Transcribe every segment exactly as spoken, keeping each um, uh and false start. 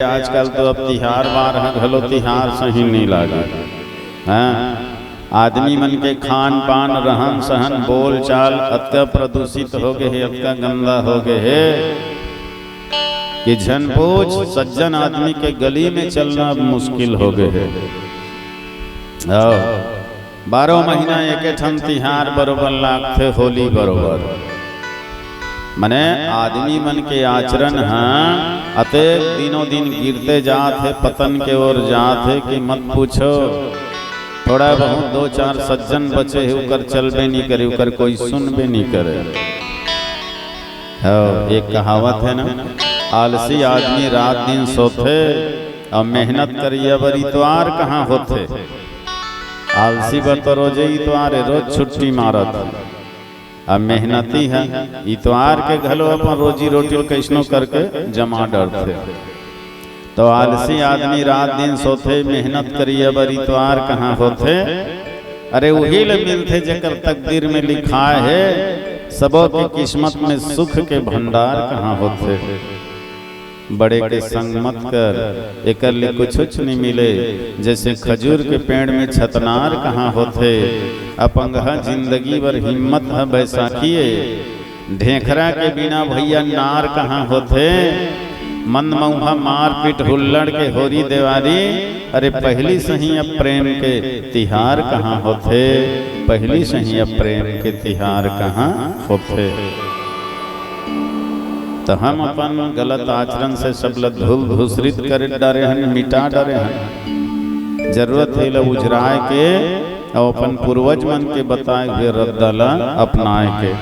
आजकल तो अब तिहार बार ह घलो तिहार सही नइ लागे। हाँ, आदमी मन के खान पान, रहन सहन, बोल चाल अतका प्रदूषित हो गए हे, अतका गंदा हो गए हे कि झन पूछ, सज्जन आदमी के गली में चलना अब मुश्किल हो गए हे। आओ, बारह महीना एके ठन तिहार बरोबर लागथे, होली बरोबर। मने आदमी मन के आचरण ह अतेक दिनों दिन गिरते जात हे, पतन के ओर जात हे कि मत पूछो। थोड़ा बहुत दो चार सज्जन बचे हे, उकर चलबे नी करे, उकर कोई सुनबे नी करे। हो, एक कहावत हे ना, आलसी आदमी रात दिन सोथे, अउ मेहनत करिया बर इतवार कहाँ होथे। आलसी बर तो रोजे इतवार हे, रोज छुट्टी मारत हे। अब मेहनती हे, इतवार के घलो अपन रोजी रोटी ल कइसनो करके जमा डरथे। तो आलसी आदमी रात दिन सोथे, मेहनत करिया बर इतवार कहाँ होथे। अरे उही ल मिलथे जेकर तकदीर में लिखाय हे, सबो के किस्मत में सुख के भंडार कहाँ होथे। बड़े के संग मत कर, एकर ले कुछुच नइ मिले। जइसे खजूर के पेड़ में छतनार कहाँ होथे, अपंगहा जिंदगी बर हिम्मत ह बैसाखी ए। ढेंखरा के बिना भइया नार कहाँ होथे, मंदमउहा मारपीट हुल्लड़ के होरी देवारी। अरे पहिली सही अब प्रेम के तिहार कहाँ होथे, पहिली सही अब प्रेम के तिहार कहाँ होथे। त हम अपन गलत आचरण से सब ल धूल धूसरित कर डारे हन, मिटा डारे हन। जरूरत हे ल उझराय के अउ अपन पूर्वज मन के बताय हुए रद्दा ल अपनाय के।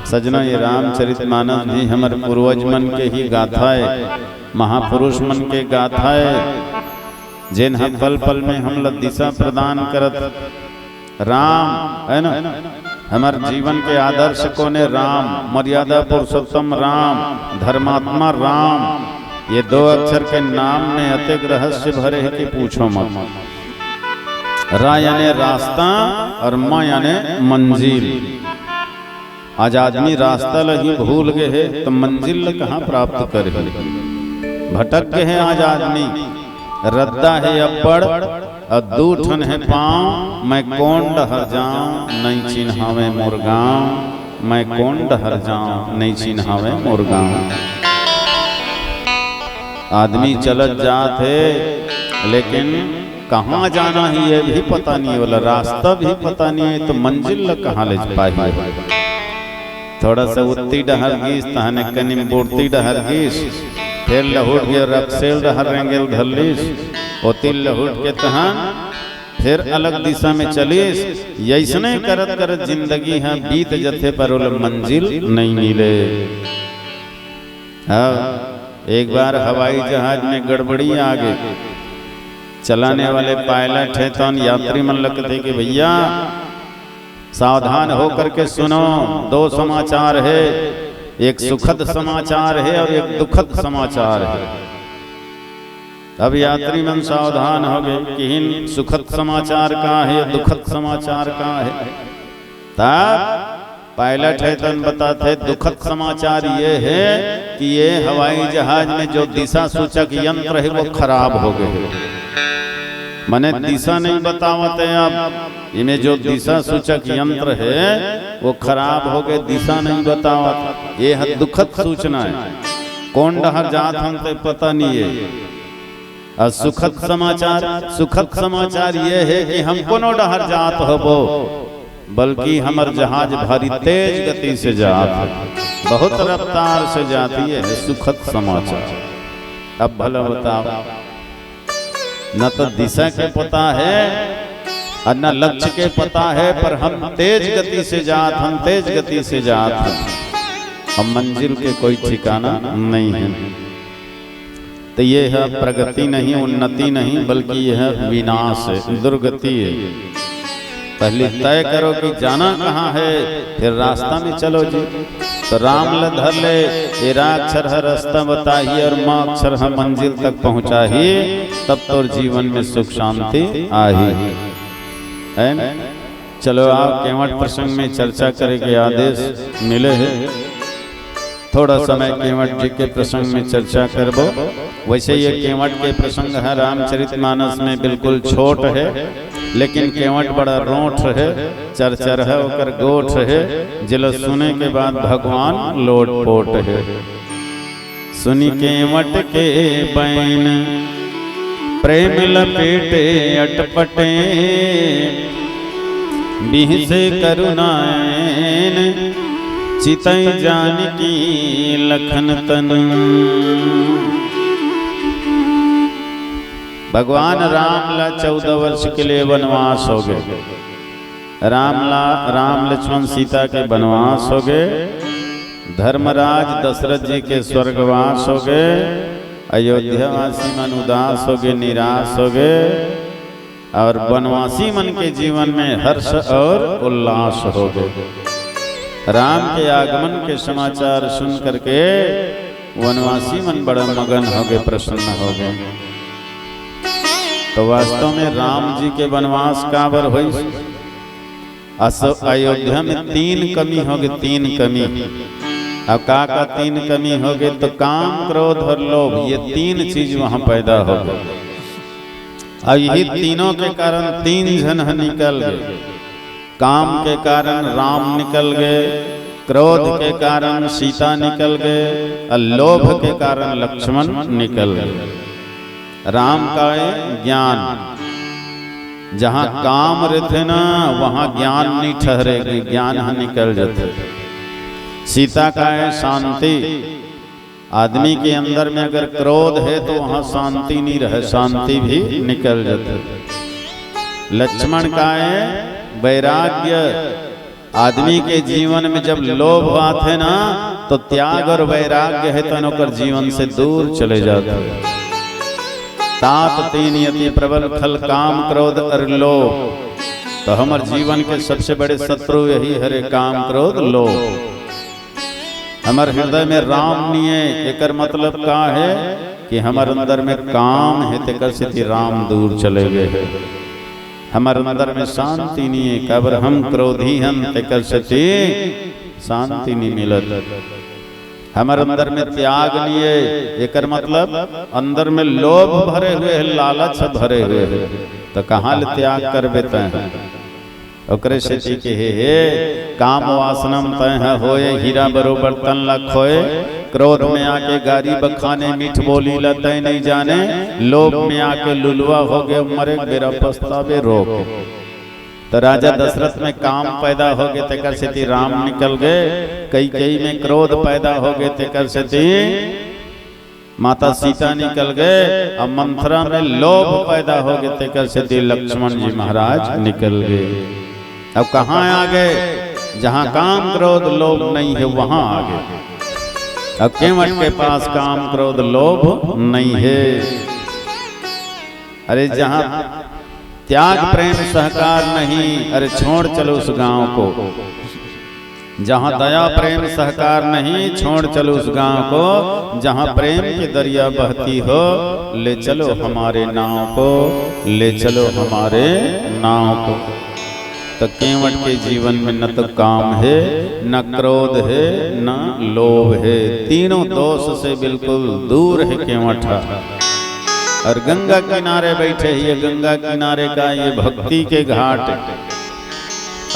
सजना, ये रामचरित मानस भी हमर पूर्वज मन के ही गाथा ए, महापुरुष मन के गाथा ए, जेन ह पल पल में हमला दिशा प्रदान करत। राम, है ना, हमर जीवन के आदर्श कोन ए? राम, मर्यादा पुरुषोत्तम राम, धर्मात्मा राम। ये दो अक्षर के नाम में अतेक रहस्य भरे हे कि पूछो मत। रा याने रास्ता अउ म याने मंजिल। आज आदमी रास्ता ल ही भूल गए हे, त मंजिल ल कहाँ प्राप्त करही? भटक गए हे आज आदमी। रद्दा हे अब्बड़ अउ दू ठन हे पाँव, मैं कोन डहर जांव, नइ चिन्हावे मोर गांव, मैं कोन डहर जांव, नइ चिन्हावे मोर गांव। आदमी चलत जात हे, लेकिन कहाँ जाना हे, ये भी पता नइ हे, ओला रास्ता भी पता नइ हे, त मंजिल ल कहाँ ले पाही? थोड़ा सा उत्ती डहर गीस, तहन कनिम बुड़ती डहर गीस, फेर लहुट के रक्सेल डहर रेंगेल धर लीस, ओती लहुट के तहन फेर अलग दिशा में चलीस। अइसने करत करत जिंदगी ह बीत जथे, पर ओला मंजिल नइ मिले। हाँ, एक बार हवाई जहाज में गड़बड़ी आ गई। चलाने वाले पायलट हे तौन यात्री मन ल कथे कि भइया, सावधान होकर के सुनो, दो समाचार हे, एक सुखद समाचार हे अउ एक दुखद समाचार हे। अब यात्री मन सावधान हो गए, किहिन सुखद समाचार का हे, दुखद समाचार का हे। तब पायलट हे तौन बताथे, दुखद समाचार ये हे कि ये हवाई जहाज में जो दिशा सूचक यंत्र हे, वो खराब हो गए हे। मने दिशा नइ बतावत हे। अब इमे जो दिशा सूचक यंत्र हे, वो खराब हो गए, दिशा नइ बतावत। ये ह दुखद सूचना हे। कोन डहर जात हन, ते पता नइ हे। अउ सुखद समाचार, सुखद समाचार ये हे कि हम कोनो डहर जात होबो, बल्कि हमर जहाज भारी तेज गति से जात हे, बहुत रफ्तार से जात हे, ये हे सुखद समाचार। अब भला बताओ, न तो दिशा के पता हे अउ न लक्ष्य के पता हे, पर हम तेज गति से जात हन, तेज गति से जात हन। हम मंजिल के कोई ठिकाना नइ हे। त ये ह प्रगति नहीं, उन्नति नहीं, बल्कि ये ह विनाश हे, दुर्गति हे। पहले तय करो कि जाना कहाँ हे, फिर रास्ता में चलो जी। त राम ल धर ले, ए रा अक्षर ह रास्ता बताही अउ म अक्षर ह मंजिल तक पहुँचाही, तब तोर जीवन में सुख शांति आही। है न? चलो, आप केवट प्रसंग में चर्चा करे के आदेश मिले हे। थोड़ा समय केवट जी के प्रसंग में चर्चा करबो। वैसे ये केवट के प्रसंग है रामचरितमानस में बिल्कुल छोट है, लेकिन केवट बड़ा रोंठ है, चरचर है ओकर गोठ है, जेला सुने के बाद भगवान लोटपोट है। सुनि केवट के बैन प्रेम लपेटे अटपटे, बिहसे करुणाएन चितई जानकी लखन तन। भगवान राम ला चौदह वर्ष के लिए वनवास हो गए। राम ला, राम लक्ष्मण सीता के वनवास हो गए। धर्मराज दशरथ जी के स्वर्गवास हो गए। अयोध्या वासी मन उदास हो गए, निराश हो गए, और वनवासी मन के जीवन में हर्ष और उल्लास हो गए। राम के आगमन के समाचार सुन करके वनवासी मन बड़ा मगन हो गए, प्रसन्न हो गए। तो वास्तव में राम जी के वनवास काबर होइस? अस-, अयोध्या में तीन कमी हो गए, तीन कमी। अब का का तीन कमी हो गए? तो काम, क्रोध और लोभ, ये तीन चीज वहां पैदा हो गए। अब यही तीनों के कारण तीन झन ह निकल गए। काम के कारण राम निकल गए, क्रोध के कारण सीता निकल गए, और लोभ के कारण लक्ष्मण निकल गए। राम का है ज्ञान, जहाँ काम रहिथे ना, वहाँ ज्ञान नहीं ठहरेगी, ज्ञान ह निकल जाथे। सीता का है शांति, आदमी के अंदर में अगर क्रोध है तो वहाँ शांति नहीं रहे, शांति भी निकल जाथे। लक्ष्मण का है वैराग्य, आदमी के जीवन में जब लोभ आथे ना, तो त्याग और वैराग्य है तन ओकर जीवन से दूर चले जाथे। तात तीन अति प्रबल खल काम क्रोध और लोभ। तो हमर जीवन के सबसे बड़े शत्रु यही हरे, काम क्रोध लोभ। हमर हृदय में राम नहीं है, एकर मतलब का है कि हमर अंदर में काम है, तेकर सेती राम दूर चले गए है। हमर अंदर में शांति नहीं है, काबर हम क्रोधी हन, तेकर सेती शांति नहीं मिलत। हमर अंदर में त्याग नहीं है, एकर मतलब अंदर में लोभ भरे हुए है, लालच भरे हुए है, तो कहाँ ले त्याग करबे तैं? ओकरे सेती कहे हे, काम वासना म तैं ह होए, हीरा बरोबर तन ला खोए। क्रोध में आके गारी बखाने, मीठ बोली ला तैं नहीं जाने। लोभ में आके लुलवा हो गए, मरे बेरा पछतावे रो के। तो राजा दशरथ में काम पैदा हो गए, तेकर सेती राम निकल गए। कैकेयी में क्रोध पैदा हो गए, तेकर सेती माता सीता निकल गए। अब मंथरा में लोभ पैदा हो गए, तेकर सेती लक्ष्मण जी महाराज निकल गए। अब कहाँ आ गए? जहाँ काम क्रोध लोभ नहीं है, वहाँ आ गए। अब केवट के पास काम क्रोध लोभ नहीं है। अरे, जहाँ त्याग प्रेम सहकार नहीं, अरे छोड़ चलो उस गांव को। जहाँ दया प्रेम सहकार नहीं, छोड़ चलो उस गांव को। जहाँ प्रेम की दरिया बहती हो, ले चलो हमारे नाव को, ले चलो हमारे नाव को। तो केवट के जीवन में न तो काम है, न क्रोध है, न लोभ है, तीनों दोष से बिल्कुल दूर है केवट। और गंगा किनारे बैठे ही, ये गंगा किनारे का ये भक्ति के घाट है।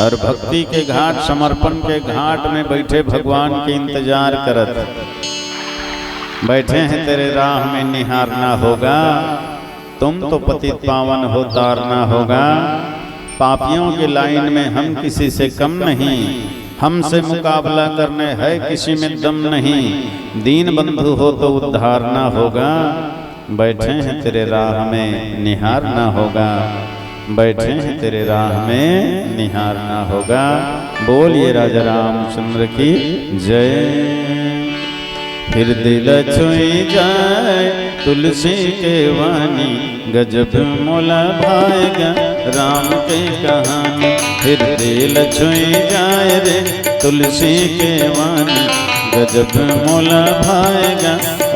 और भक्ति के घाट, समर्पण के घाट में बैठे भगवान के इंतजार करत। बैठे हैं तेरे राह में, निहारना होगा। तुम तो पतित पावन हो, तारना होगा। पापियों के लाइन में हम किसी से कम नहीं, हमसे मुकाबला करने है किसी में दम नहीं। दीन बंधु हो तो उद्धारना होगा। बैठे हैं तेरे राह में, निहारना होगा। बैठे हैं तेरे राह में, निहारना होगा। बोलिए राजा रामचंद्र की जय। हृदय ल छुई जाए तुलसी के वाणी, गजब मोला भाएगा राम के कहानी। हृदय ल छुई जाए रे तुलसी के वाणी, गजब मोला भाएगा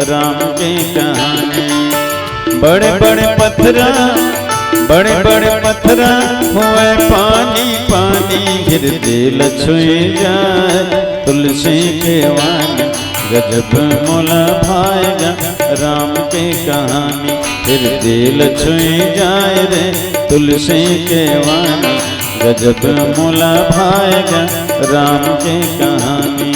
राम के कहानी। बड़े बड़े पत्थरा, बड़े बड़े पत्थरा हुए पानी पानी, हृदय ल छुई जाए तुलसी के वाणी, गजब मोला भाएगा राम के कहानी, हिरदे ल छुई जाए रे तुलसी के वानी। गजब मोला भाएगा राम के कहानी।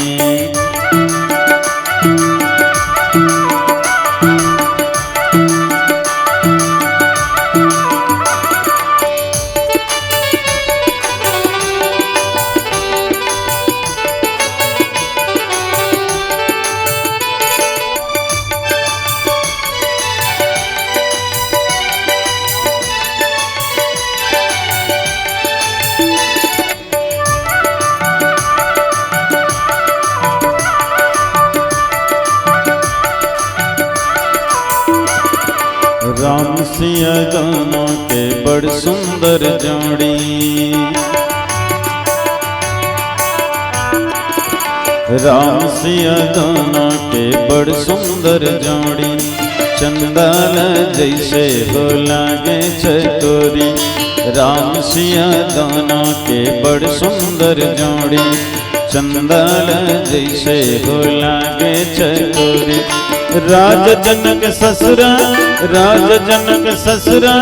राम सिया दोनों के बड़ सुंदर जोड़ी। राम सिया दोनों के बड़ सुंदर जोड़ी, चंदा ल जैसे हो लागे चकोरी। राम सिया दोनों के बड़ सुंदर जोड़ी, चंदा ल जैसे हो लागे चकोरी। राज जनक ससुरा, राज जनक ससुरा,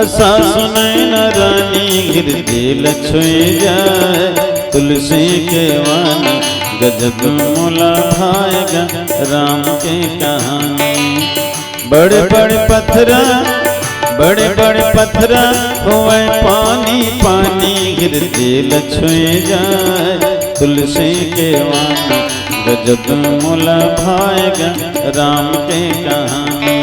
सासु नैना रानी, हिरदे ल छुई जाए तुलसी के वानी। गजब मोला भाएगा राम के कहानी। बड़े बड़े पथरा, बड़े बड़े पथरा होवय पानी पानी, हिरदे ल छुई जाए तुलसी के वानी। गजब मोला भाएगा राम के कहानी।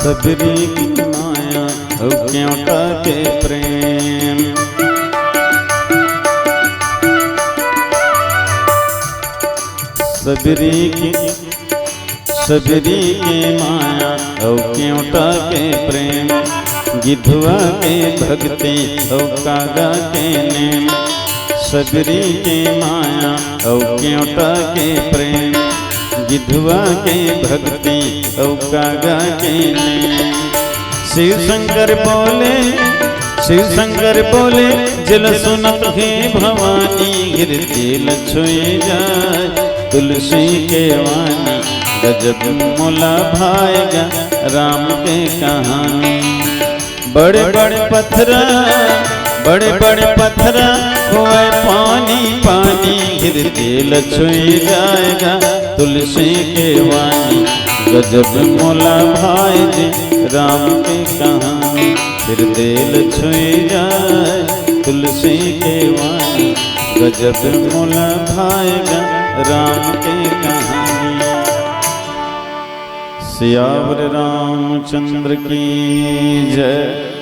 सबरी की माया अउ केवटा के प्रेम। सबरी की, सबरी के माया अउ केवटा के प्रेम, गिधवा के भक्ति अउ कागा के नेम। सबरी के माया अउ केवटा के प्रेम, गिधवा के भक्ति अउ कागा के नेम। शिव शंकर बोले, शिव शंकर बोले, जल सुनत हे भवानी, हिरदे ल छुई जाए तुलसी के वानी। गजब मोला भाएगा राम के कहानी। बड़े बड़े पथरा, बड़े बड़े पथरा होवय पानी पानी, हिरदे ल छुई जाएगा तुलसी के वानी। गजब मोला भाए जे राम के कहानी, हिरदे ल छुई जाए तुलसी के वानी। गजब मोला भाएगा राम के कहानी। सियावर रामचंद्र की जय।